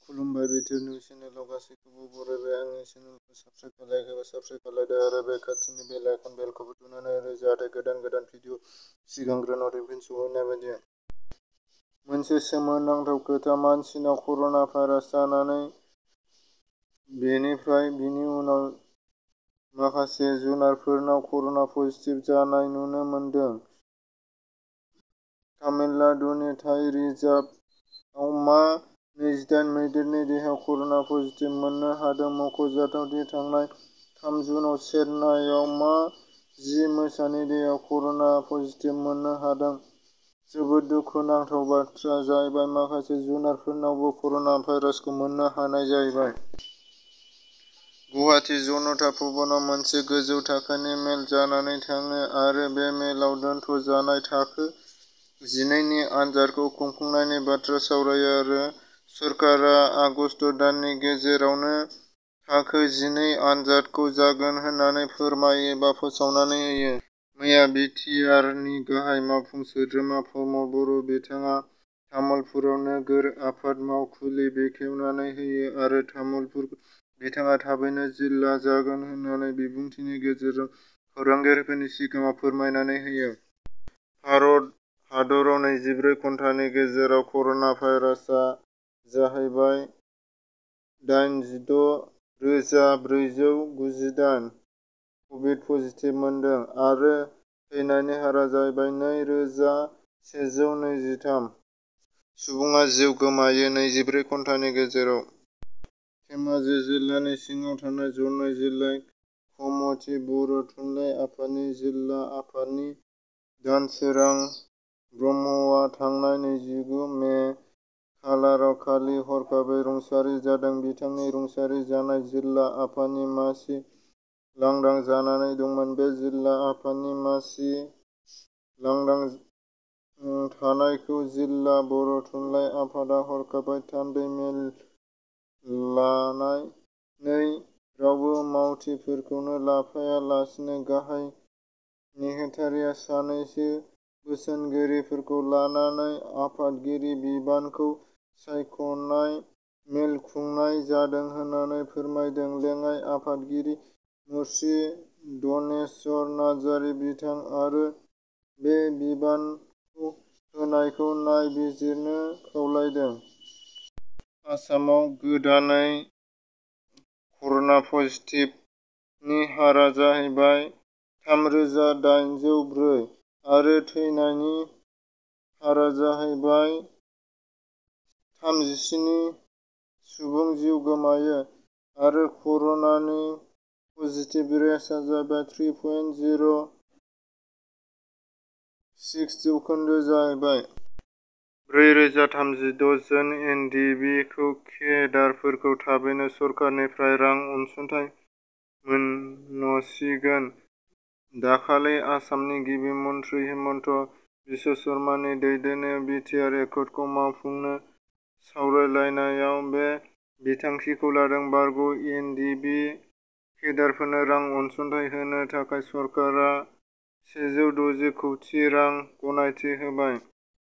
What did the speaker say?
खुलुमबाय BTR news चेनेलाव गासैखौबो बरायबाय। आंनि चेनेलखौ साबस्क्राइब खालायदो आरो बे खाथिनि बेल आइकन बेलखौबो थुनानै हो जाहाथे गोदान भिडिअ सिगांग्रो नटिफिकेसन सौहैनाय बायदि। मोनसे सोमोनांथाव खोथा मानसिनाव कर'ना भाइरास जानानै बेनिफ्राय बिनि उनाव माखासे जुनारफोरनाव कर'ना पजिटिभ जानाय नुनो मोनदों। तामिलनाडुनि थाई रिजार्भआव मा 28 मैदेरनि देहायाव कर'ना पजिटिभ मोननो हादों। मख'जाथाव दि थांनाय 3 जुनआव चेन्नाईआव मा 10 मोसानि देहायाव कर'ना पजिटिभ मोननो हादों। जोबोद दुखुनांथाव बाथ्राया जाहैबाय माखासे जुनारफोरनावबो कर'ना भाइरासखौ मोननो हानाय जाहैबाय। गुवाहाटी जनता भवनाव मोनसे गोजौ थाखोनि मेल जानानै थाङो आरो बे मेलाव दोनथ'जानाय थाखो 12 नि आनजादखौ खुंफुंनायनि बाथ्रा सावरायो आरो सरकारा आगस्त दाननि गेजेरावनो थाखो 12 आनजादखौ जागोन होननानै फोरमायो एबा फोसावनानै होयो। मैया बिटिआरनि गाहाय मावफुं सोद्रोमा प्रमद बर' बिथाङा तामुलपुराव नोगोर आफाद मावखुलि बेखेवनानै होयो आरो तामुलपुरखौ बिथाङा थाबैनो जिल्ला जागोन होननानै बिबुंथिनि गेजेरजों खौरांगिरिफोरनि सिगाङाव फोरमायनानै होयो। भारत हादराव 24 घन्टानि गेजेराव कर'ना भाइरासआ जाहैबाय 86,498 कभिड पजिटिभ मोनदों आरो थैनायनि हारआ जाहैबाय 2,123 सुबुङा जिउ गोमायो 24 घन्टानि गेजेराव। धेमाजि जिल्लानि सिङाव थानाय जरनै जिल्ला कमिटि बर' थुनलाइ आफादनि जिल्ला आफादनि दानसोरां ब्रह्मआ थांनाय 29 मे खालाराव खालि हरखाबै रुंसारि जादों। बिथांनि रुंसारि जानाय जिल्ला आफादनि मासि लांदां जानानै दंमोन। बे जिल्ला आफादनि मासि लांदां थानायखौ जिल्ला बर' थुनलाइ आफादा हरखाबै थान्दै मेल लानानै रावबो मावथिफोरखौनो लाफायालासिनो गाहाय नेहाथारि सानैसो बोसोनगिरिफोरखौ लानानै आफादगिरि बिबानखौ सायख'नाय मेल खुंनाय जादों होननानै फोरमायदों लेङाइ आफादगिरि मुस्रि धनेस्वर नार्जारि। बिथां आरो बे बिबानखौ होनायखौ नायबिजिरनो खावलायदों। आसामाव गोदानै कर'ना पजिटिभनि हारआ जाहैबाय 3,804 आरो थैनायनि हारआ जाहैबाय 37 सुबुं जिउ गोमायो आरो कर'नानि पजिटिभ रेटआ जाहैबाय 3.06 जौखोन्दो जाहैबाय। 4,036 जन एनडिबि केडारफोरखौ थाबैनो सरकारनिफ्राय रां अनसुंथाइ मोनसिगोन। दाखालि आसामनि गिबि मन्थ्रि हिमन्त बिश्व शर्मानि दैदेननायाव बिटिआर एकर्डखौ मावफुंनो सावरायलायनायाव बे बिथांखिखौ लादों। बारग' एनडिबि केडारफोरनो रां अनसुंथाइ होनो थाखाय सरकारा 160 कौटि रां गनायथि होबाय।